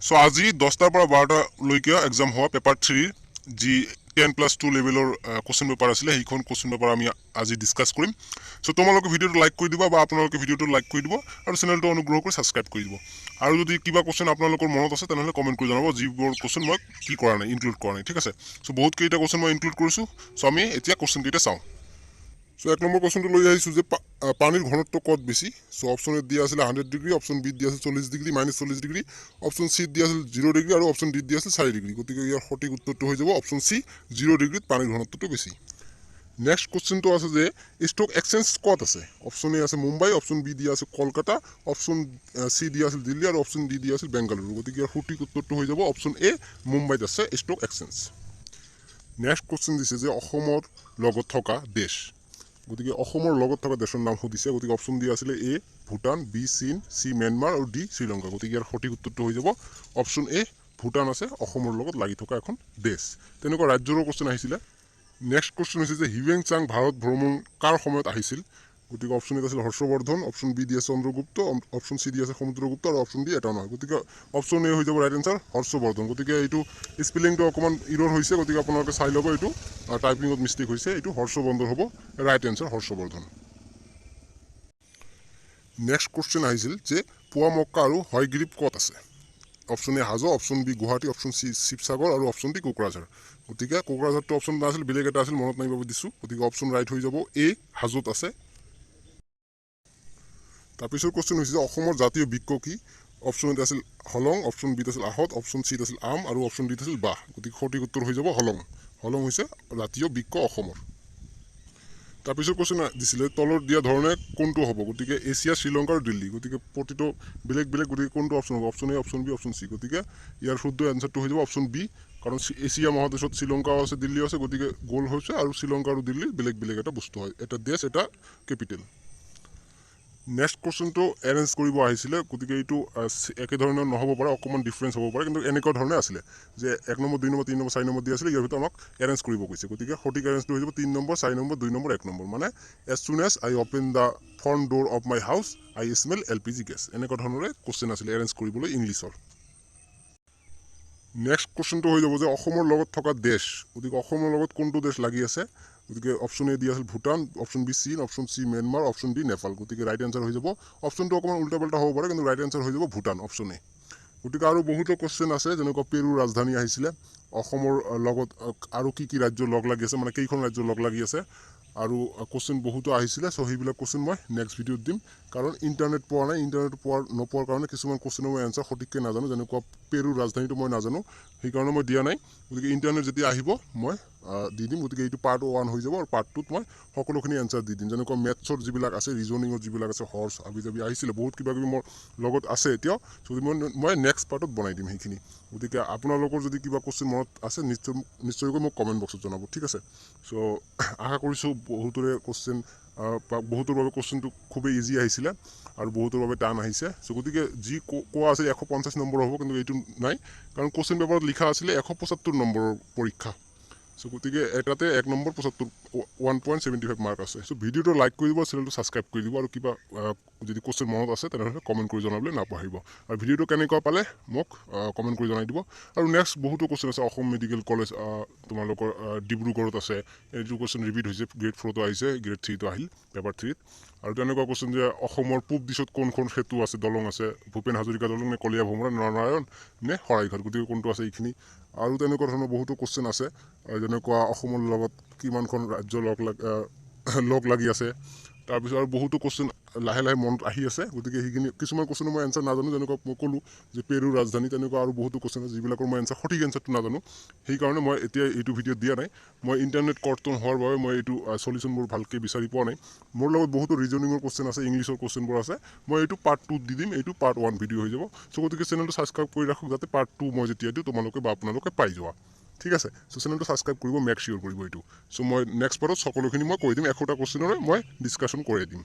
চ' আজি 10টাৰ পৰা 12টালৈকে এক্সাম হোৱা পেপাৰ 3ৰ যি 10+2 লেভেলৰ কুৱেশ্যন পেপাৰ আছিলে, সেইখন কুৱেশ্যন পেপাৰ আমি আজি ডিছকাছ কৰিম। চ' তোমালোকে ভিডিঅ'টো লাইক কৰি দিবা বা আপোনালোকে ভিডিঅ'টো লাইক কৰি দিব আৰু চেনেলটো অনুগ্ৰহ কৰি ছাবস্ক্ৰাইব কৰি দিব। আৰু যদি কিবা কুৱেশ্যন আপোনালোকৰ মনত আছে, তেনেহ'লে কমেণ্ট কৰি জনাব, যিবোৰ কুৱেশ্যন মই কি কৰা নাই, ইনক্লুড কৰা নাই। ঠিক আছে। চ' বহুত কেইটা কুৱেশ্যন মই ইনক্লুড কৰিছোঁ। চ' আমি এতিয়া কুৱেশ্যন কেইটা চাওঁ। চ' 1 নম্বৰ কুৱেশ্যনটো লৈ আহিছোঁ যে পানীৰ ঘনত্ব ক'ত বেছি? চ' অপশ্যন এত দিয়া আছিলে 100 ডিগ্ৰী, অপশ্যন বিত দিয়া আছিল 40 ডিগ্ৰী, -40 ডিগ্ৰী, অপশ্যন চিত দিয়া আছিল 0 ডিগ্ৰী আৰু অপশ্যন ডিত দিয়া আছিল 4 ডিগ্ৰী। গতিকে ইয়াৰ সঠিক উত্তৰটো হৈ যাব অপশ্যন চি, 0 ডিগ্ৰীত পানীৰ ঘনত্বটো বেছি। নেক্সট কুৱেশ্যনটো আছে যে ষ্টক এক্সচেঞ্জ ক'ত আছে? অপশ্যন এ আছে মুম্বাই, অপশ্যন বি দিয়া আছে কলকাতা, অপশ্যন চি দিয়া আছিল দিল্লী আৰু অপশ্যন ডি দিয়া আছিল বেংগালুৰু। গতিকে ইয়াৰ সঠিক উত্তৰটো হৈ যাব অপশ্যন এ, মুম্বাইত আছে ষ্টক এক্সচেঞ্জ। নেক্সট কুৱেশ্যন দিছে যে অসমৰ লগত থকা দেশ। গতিকে অসমৰ লগত থকা দেশৰ নাম সুধিছে। গতিকে অপশ্যন দিয়া আছিলে এ ভূটান, বি চীন, চি ম্যানমাৰ আৰু ডি শ্ৰীলংকা। গতিকে ইয়াৰ সঠিক উত্তৰটো হৈ যাব অপশ্যন এ, ভূটান আছে অসমৰ লগত লাগি থকা এখন দেশ। তেনেকুৱা ৰাজ্যৰো কুৱেশ্যন আহিছিলে। নেক্সট কুৱেশ্যন হৈছে যে হিউৱেন চাং ভাৰত ভ্ৰমণ কাৰ সময়ত আহিছিল? গতিকে অপশ্যন এত আছিল হৰ্ষবৰ্ধন, অপশ্যন বি দি আছে চন্দ্ৰগুপ্ত, অপশ্যন চি দি আছে সমুদ্ৰগুপ্ত আৰু অপশ্যন ডি এটাও নহয়। গতিকে অপশ্যন এ হৈ যাব ৰাইট এনচাৰ, হৰ্ষবৰ্ধন। গতিকে এইটো স্পেলিংটো অকণমান ইৰৰ হৈছে, গতিকে আপোনালোকে চাই ল'ব। এইটো টাইপিঙত মিষ্টেক হৈছে। এইটো হৰ্ষবৰ্ধন হ'ব right answer, Harshvardhan. Next question আহিছিল যে পোৱা মক্কা আৰু হয়গ্ৰীৱ ক'ত আছে? Option A Hajo, option B Guwahati, option C Sivasagar আৰু অপশ্যন ডি কোকৰাঝাৰ। গতিকে কোকৰাঝাৰটো অপশ্যন নাছিল, বেলেগ এটা আছিল, মনত নাই বাবে দিছোঁ। গতিকে অপশ্যন ৰাইট হৈ যাব এ, হাজোত আছে। তাৰপিছৰ কুৱেশ্যন হৈছে যে অসমৰ জাতীয় বৃক্ষ কি? অপশ্যন এত আছিল হলং, অপশ্যন বিত আছিল আহত, অপশ্যন চিত আছিল আম আৰু অপশ্যন ডিত আছিল বাঁহ। গতিকে সঠিক উত্তৰ হৈ যাব হলং। হলং হৈছে জাতীয় বৃক্ষ অসমৰ। তাৰপিছত কুৱেশ্যন দিছিলে তলত দিয়া ধৰণে কোনটো হ'ব? গতিকে এছিয়া, শ্ৰীলংকা আৰু দিল্লী। গতিকে প্ৰতিটো বেলেগ বেলেগ। গতিকে কোনটো অপশ্যন হ'ব? Option A, option B, option C. গতিকে ইয়াৰ শুদ্ধ এনচাৰটো হৈ যাব অপশ্যন বি, কাৰণ এছিয়া মহাদেশত শ্ৰীলংকাও আছে, দিল্লীও আছে। গতিকে গ'ল হৈছে আৰু শ্ৰীলংকা আৰু দিল্লী বেলেগ বেলেগ এটা বস্তু হয়, এটা দেশ, এটা কেপিটেল। নেক্সট কুৱেশ্যনটো এৰেঞ্জ কৰিব আহিছিলে। গতিকে এইটো একেধৰণৰ নহ'ব পাৰে, অকণমান ডিফাৰেঞ্চ হ'ব পাৰে, কিন্তু এনেকুৱা ধৰণে আছিলে যে 1 নম্বৰ, 2 নম্বৰ, 3 নম্বৰ, 4 নম্বৰ দি আছিলে। ইয়াৰ ভিতৰত আমাক এৰেঞ্জ কৰিব কৈছে। গতিকে সঠিক এৰেঞ্জটো হৈ যাব 3 নম্বৰ, 4 নম্বৰ, 2 নম্বৰ, 1 number. মানে "As soon as I open the front door of my house, I smell LPG gas." এনেকুৱা ধৰণৰে কুৱেশ্যন আছিলে এৰেঞ্জ কৰিবলৈ ইংলিছৰ। নেক্সট কুৱেশ্যনটো হৈ যাব যে অসমৰ লগত থকা দেশ। গতিকে অসমৰ লগত কোনটো দেশ লাগি আছে? গতিকে অপশ্যন এ দি আছিল ভূটান, অপশ্যন বি চীন, option C Myanmar, option D Nepal. গতিকে ৰাইট এনচাৰ হৈ যাব, অপশ্যনটো অকণমান উল্টা পাল্টা হ'ব পাৰে, কিন্তু ৰাইট এনচাৰ হৈ যাব ভূটান, অপশ্যন এ। গতিকে আৰু বহুতো কুৱেশ্যন আছে, যেনেকুৱা পেৰুৰ ৰাজধানী আহিছিলে, অসমৰ লগত আৰু কি কি ৰাজ্য লগ লাগি আছে, মানে কেইখন ৰাজ্য লগ লাগি আছে, আৰু কুৱেশ্যন বহুতো আহিছিলে। চ' সেইবিলাক কুৱেশ্যন মই নেক্সট ভিডিঅ'ত দিম, কাৰণ ইণ্টাৰনেট পোৱা নাই। ইণ্টাৰনেট নোপোৱাৰ কাৰণে কিছুমান কুৱেশ্যনৰ মই এনচাৰ সঠিককৈ নাজানো। যেনেকুৱা পেৰুৰ ৰাজধানীটো মই নাজানো, সেইকাৰণে মই দিয়া নাই। গতিকে ইণ্টাৰনেট যেতিয়া আহিব, মই দি দিম। গতিকে এইটো পাৰ্ট 1 হৈ যাব আৰু পাৰ্ট 2ত মই সকলোখিনি এনচাৰ দি দিম। যেনেকুৱা মেথছৰ যিবিলাক আছে, ৰিজনিঙৰ যিবিলাক আছে, হৰ্চ হাবি জাবি আহিছিলে, বহুত কিবা কিবি মোৰ লগত আছে এতিয়াও। চ' মই নেক্সট পাৰ্টত বনাই দিম সেইখিনি। গতিকে আপোনালোকৰ যদি কিবা কুৱেশ্যন মনত আছে, নিশ্চয়কৈ মোক কমেণ্ট বক্সত জনাব। ঠিক আছে। চ' আশা কৰিছোঁ বহুতৰে কুৱেশ্যন, বহুতৰ বাবে কুৱেশ্যনটো খুবেই ইজি আহিছিলে আৰু বহুতৰ বাবে টান আহিছে। চ' গতিকে যি কোৱা আছিল 150 নম্বৰ হ'ব, কিন্তু এইটো নাই, কাৰণ কুৱেশ্যন পেপাৰত লিখা আছিলে 175 নম্বৰৰ পৰীক্ষা। চ' গতিকে এটাতে 1 নম্বৰ 75, 1.75 মাৰ্ক আছে। চ' ভিডিঅ'টো লাইক কৰি দিব, চেনেলটো ছাবস্ক্ৰাইব কৰি দিব আৰু কিবা যদি কুৱেশ্যন মনত আছে, তেনেহ'লে কমেণ্ট কৰি জনাবলৈ নাপাহৰিব। আৰু ভিডিঅ'টো কেনেকুৱা পালে মোক কমেণ্ট কৰি জনাই দিব। আৰু নেক্সট বহুতো কুৱেশ্যন আছে। অসম মেডিকেল কলেজ তোমালোকৰ ডিব্ৰুগড়ত আছে। এইটো কুৱেশ্যন ৰিপিট হৈছে, গ্ৰেড 4তো আহিছে, গ্ৰেড 3তো আহিল পেপাৰ 3ত। আৰু তেনেকুৱা কুৱেশ্যন যে অসমৰ পূব দিশত কোনখন সেতু আছে, দলং আছে? ভূপেন হাজৰিকা দলং নে কলীয়া ভোমোৰা, নৰনাৰায়ণ নে শৰাইঘাট? গতিকে কোনটো আছে এইখিনি। আৰু তেনেকুৱা ধৰণৰ বহুতো কুৱেশ্যন আছে, যেনেকুৱা অসমৰ লগত কিমানখন ৰাজ্য লগ লাগি আছে। তাৰপিছত আৰু বহুতো কুৱেশ্যন লাহে লাহে মনত আহি আছে। গতিকে সেইখিনি কিছুমান কুৱেশ্যনৰ মই এনচাৰ নাজানো, যেনেকুৱা মই ক'লোঁ যে পেৰুৰ ৰাজধানী। তেনেকুৱা আৰু বহুতো কুৱেশ্যন আছে যিবিলাকৰ মই এনচাৰ, সঠিক এনচাৰটো নাজানো। সেইকাৰণে মই এতিয়া এইটো ভিডিঅ'ত দিয়া নাই। মই ইণ্টাৰনেট কৰ্তন হোৱাৰ বাবে মই এইটো চলিউশ্যনবোৰ ভালকৈ বিচাৰি পোৱা নাই। মোৰ লগত বহুতো ৰিজনিঙৰ কুৱেশ্যন আছে, ইংলিছৰ কুৱেশ্যনবোৰ আছে। মই এইটো পাৰ্ট 2ত দি দিম। এইটো পাৰ্ট 1 ভিডিঅ' হৈ যাব। চ' গতিকে চেনেলটো ছাবস্ক্ৰাইব কৰি ৰাখক, যাতে পাৰ্ট 2 মই যেতিয়া দিওঁ, তোমালোকে বা আপোনালোকে পাই যোৱা। ঠিক আছে। চ' চেনেলটো ছাবস্ক্ৰাইব কৰিব, মেক চিয়'ৰ কৰিব এইটো। চ' মই নেক্সট পাৰ্টত সকলোখিনি মই কৈ দিম। 100টা কুৱেশ্যনৰে মই ডিছকাশ্যন কৰাই দিম।